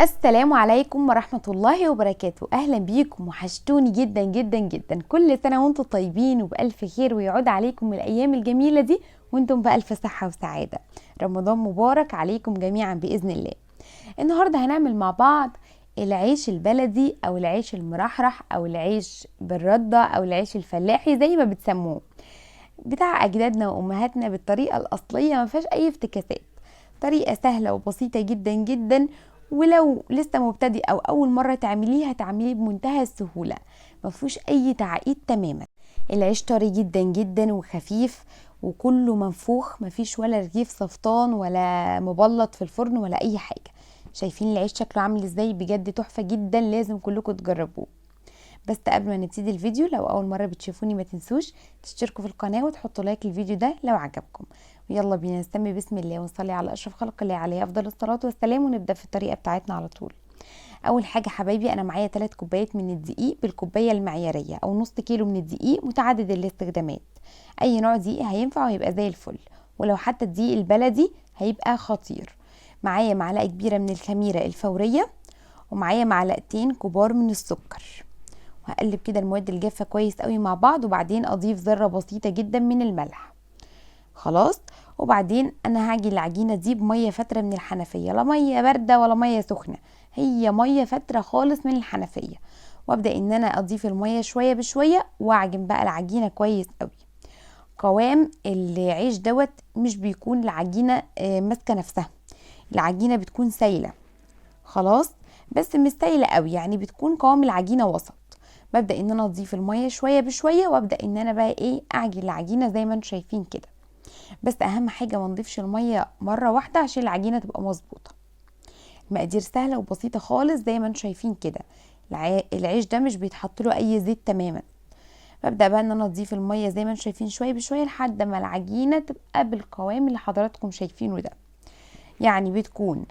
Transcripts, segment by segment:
السلام عليكم ورحمة الله وبركاته. أهلا بيكم، وحشتوني جدا جدا جدا. كل سنة وانتم طيبين وبألف خير، ويعود عليكم الأيام الجميلة دي وانتم بألف صحة وسعادة. رمضان مبارك عليكم جميعا بإذن الله. النهاردة هنعمل مع بعض العيش البلدي أو العيش المرحرح أو العيش بالردة أو العيش الفلاحي زي ما بتسموه، بتاع أجدادنا وأمهاتنا بالطريقة الأصلية، ما فيهاش أي افتكاسات. طريقة سهلة وبسيطة جدا جدا، ولو لسه مبتدئ او اول مرة تعمليه هتعمليه بمنتهى السهولة، ما فيهوش اي تعقيد تماما. العيش طري جدا جدا وخفيف وكله منفوخ، ما فيش ولا رغيف صفطان ولا مبلط في الفرن ولا اي حاجة. شايفين العيش شكله عامل ازاي؟ بجد تحفة جدا، لازم كلكم تجربوه. بس قبل ما نبتدي الفيديو، لو اول مرة بتشوفوني ما تنسوش تشتركوا في القناة وتحطوا لايك للفيديو ده لو عجبكم. ويلا بينا نسمي بسم الله ونصلي على اشرف خلق الله عليه افضل الصلاة والسلام، ونبدا في الطريقة بتاعتنا على طول. اول حاجة حبايبي، انا معايا 3 كوبايات من الدقيق بالكوبايه المعياريه او نص كيلو من الدقيق متعدد الاستخدامات. اي نوع دقيق هينفع ويبقى زي الفل، ولو حتى الدقيق البلدي هيبقى خطير. معايا معلقه كبيرة من الخميره الفورية، ومعايا معلقتين كبار من السكر. وهقلب كده المواد الجافه كويس قوي مع بعض، وبعدين اضيف ذره بسيطة جدا من الملح. خلاص، وبعدين انا هعجن العجينة دي بميه فاتره من الحنفية، لا مية باردة ولا مية سخنة، هي مية فاتره خالص من الحنفية. وابدا ان انا اضيف المية شوية بشوية واعجن بقى العجينة كويس قوي. قوام العيش دوت مش بيكون العجينة ماسكه نفسها، العجينة بتكون سايله خلاص، بس مش سايله قوي، يعني بتكون قوام العجينة وسط. ببدا ان انا اضيف المية شوية بشوية، وابدا ان انا بقى اعجن العجينة زي ما انتم شايفين كده. بس اهم حاجة ما نضيفش المية مرة واحدة عشان العجينة تبقى مظبوطة. المقادير سهلة وبسيطة خالص زي ما انتم شايفين كده. العيش ده مش بيتحط له اي زيت تماما. ببدا بقى ان انا اضيف المية زي ما انتم شايفين شوية بشوية لحد ما العجينة تبقى بالقوام اللي حضراتكم شايفينه ده، يعني بتكون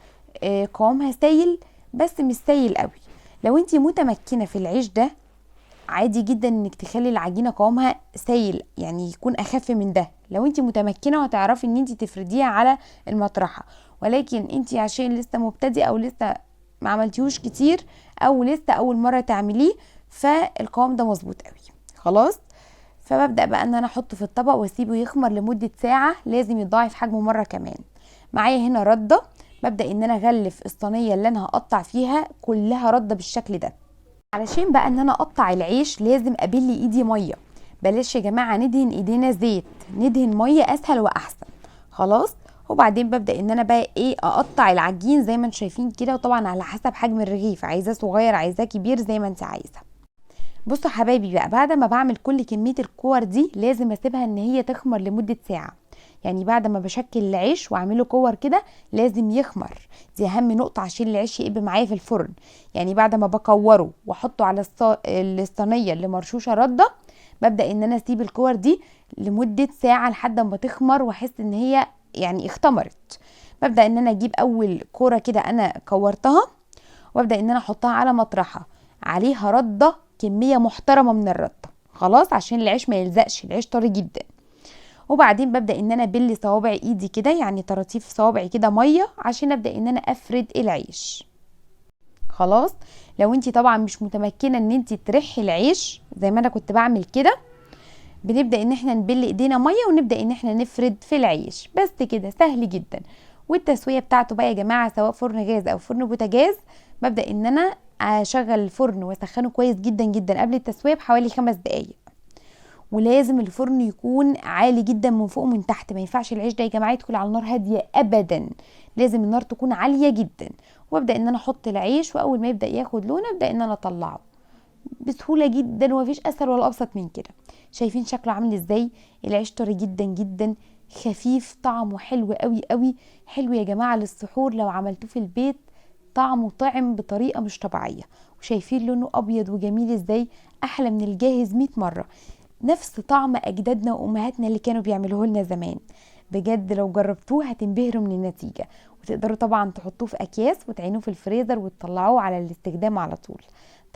قوامها سايل بس مش سايل قوي. لو انتي متمكنة في العيش ده عادي جدا انك تخلي العجينة قوامها سايل، يعني يكون اخف من ده لو انتي متمكنة وهتعرفي ان انتي تفرديها على المطرحه. ولكن انتي عشان لسه مبتدئة او لسه ما عملتيهوش كتير او لسه اول مرة تعمليه، فالقوام ده مظبوط قوي خلاص. فببدا بقى ان انا احطه في الطبق واسيبه يخمر لمدة ساعة، لازم يتضاعف حجمه مرة كمان. معايا هنا رده، ببدا ان انا اغلف الصينية اللي انا هقطع فيها كلها رده بالشكل ده. علشان بقى ان انا اقطع العيش لازم ابل ايدي مية، بلاش يا جماعة ندهن ايدينا زيت، ندهن مية اسهل واحسن خلاص. وبعدين ببدا ان انا بقى اقطع العجين زي ما انتم شايفين كده، وطبعا على حسب حجم الرغيف، عايزاه صغير عايزاه كبير زي ما انت عايزه. بصوا حبايبي بقى، بعد ما بعمل كل كمية الكور دي لازم اسيبها ان هي تخمر لمدة ساعة. يعني بعد ما بشكل العيش واعمله كور كده لازم يخمر، دي اهم نقطة عشان العيش يقب معايا في الفرن. يعني بعد ما بكوره واحطه على الصينية اللي مرشوشه رده، ببدا ان انا اسيب الكور دي لمدة ساعة لحد ما تخمر واحس ان هي يعني اختمرت. ببدا ان انا اجيب اول كورة كده انا كورتها، وابدا ان انا احطها على مطرحه عليها رده، كمية محترمه من الردة خلاص، عشان العيش ما يلزقش، العيش طري جدا. وبعدين ببدا ان انا ابل صوابع ايدي كده، يعني طراطيف صوابعي كده مية، عشان ابدا ان انا افرد العيش خلاص. لو انتي طبعا مش متمكنة ان انتي ترحي العيش زي ما انا كنت بعمل كده، بنبدا ان احنا نبل ايدينا مية ونبدا ان احنا نفرد في العيش، بس كده سهل جدا. والتسويه بتاعته بقى يا جماعة سواء فرن غاز او فرن بوتاجاز، ببدا ان انا اشغل الفرن واسخنه كويس جدا جدا قبل التسوية بحوالي 5 دقايق. ولازم الفرن يكون عالي جدا من فوق ومن تحت، ما ينفعش العيش ده يا جماعة يدخل على النار هادية ابدا، لازم النار تكون عالية جدا. وابدا ان انا احط العيش، واول ما يبدا ياخد لون ابدا ان انا اطلعه بسهولة جدا، ومفيش اسهل ولا ابسط من كده. شايفين شكله عامل ازاي؟ العيش طري جدا جدا، خفيف، طعمه حلو قوي قوي، حلو يا جماعة للسحور لو عملتوه في البيت، طعمه طعم بطريقة مش طبيعية. وشايفين لونه ابيض وجميل ازاي، احلى من الجاهز 100 مرة، نفس طعم اجدادنا وامهاتنا اللي كانوا بيعملوه لنا زمان. بجد لو جربتوه هتنبهروا من النتيجة، وتقدروا طبعا تحطوه في اكياس وتعينوه في الفريزر وتطلعوه على الاستخدام على طول.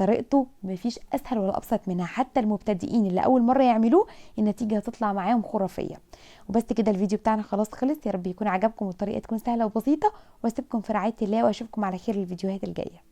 طريقته مفيش اسهل ولا ابسط منها، حتى المبتدئين اللي اول مرة يعملوه النتيجة هتطلع معاهم خرافية. وبس كده الفيديو بتاعنا خلاص خلص، يا رب يكون عجبكم والطريقة تكون سهلة وبسيطة، واسيبكم في رعاية الله واشوفكم على خير الفيديوهات الجاية.